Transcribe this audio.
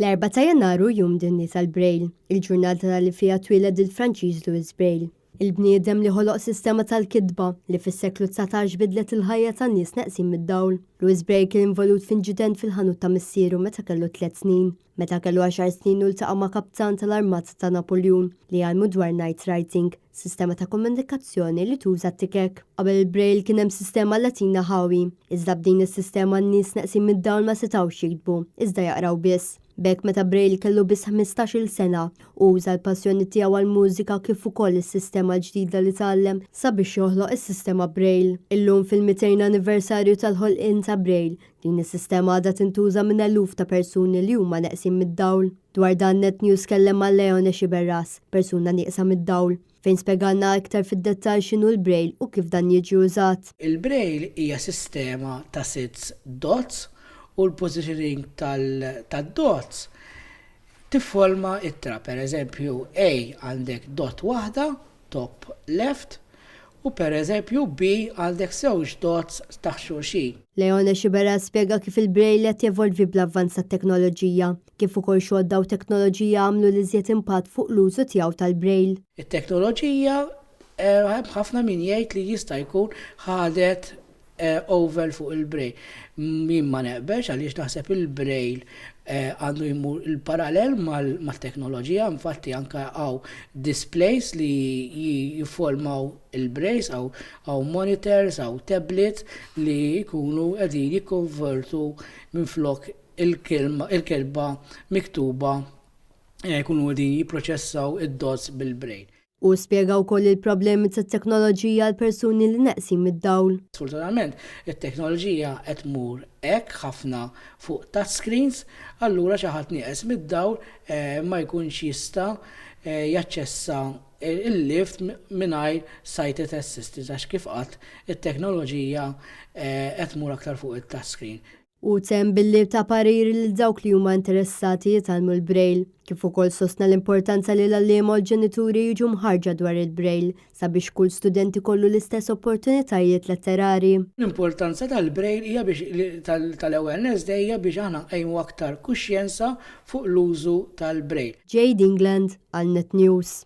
L-4 ta' Jannar hu Jum Dinji tal-Braille, il-ġurnata li fiha twieled il-Franċiż Louis Braille, il-bniedem li ħoloq sistema tal-kitba li fis-seklu 19 bidlet il-ħajja tan-nies neqsin mid-dawl. Louis Braille kien involut f'inċident fil-ħanut ta' missieru meta kellu tliet snin. Meta kellu għaxar snin hu ltaqa' ma' kaptan tal-armata ta' Napuljun li għallmu dwar night writing, sistema ta' komunikazzjoni li tuża t-tikek. Qabel il-Braille kien hemm sistema Latina ħawi, iżda b'din is-sistema n-nies neqsin mid-dawl ma setgħux jiktbu, iżda jaqraw biss. B'hekk meta Braille kellu biss 15-il sena, hu uża l-passjoni tiegħu għall-mużika kif ukoll is-sistema l-ġdida li tgħallem sabiex joħloq is-sistema Braille. Illum fil-200 anniversarju tal-ħolqien ta' Braille, din is-sistema għadha tintuża minn eluf ta' persuni li huma neqsin mid-dawl. Dwar dan Net News kellem ma' Leone Sciberras, persuna nieqsa mid-dawl, fejn spjegalna iktar fid-dettall x'inhu l-Braille u kif dan jiġi użat. Il-Braille hija sistema ta' sits dots u l-positioning tad-dots tifforma ittra. Per eżempju, A għandek dot waħda, top left, u per eżempju B għandek żewġ dots taħt xulxin. Leone Sciberras spjega kif il-Braille qed jevolvi bl-avvanz tat-teknoloġija, kif ukoll x'għodda u teknoloġija għamlu l-iżjed impatt fuq l-użu tiegħu tal-Braille. It-teknoloġija hemm ħafna min jgħid li jista' jkun ħadet over fuq il-Braille. Jien ma neqbelx għaliex naħseb il-Braille għandu jmur il-parallel mat-teknoloġija, infatti anke hawn displays li jifformaw il-Braille, hawn monitors, hawn tablets li jkunu qegħdin jikkonvertu minflok il-kelma miktuba jkunu qegħdin jipproċessaw id-dots bil-Braille. Hu spjega wkoll il-problemi tat-teknoloġija għal persuni li neqsin mid-dawl. Sfortunatament, it-teknoloġija qed tmur hekk ħafna fuq touch screens, allura xi ħadd nieqes mid-dawl ma jkunx jista' jaċċessa il-lift mingħajr sighted assistance għax kif qatt it-teknoloġija qed tmur aktar fuq it-touch screen. Hu temm billi ta pariri lil dawk li huma interessati jitgħallmu l-Braille, kif ukoll sostna l-importanza li l-għalliema u l-ġenituri jiġu mħarrġa dwar il-Braille sabiex kull student ikollu l-istess opportunitajiet letterari. L-importanza tal-Braille hija biex tal-Awareness Day hija biex aħna nqajmu aktar kuxjenza fuq l-użu tal-Braille. Jade England għal Net News.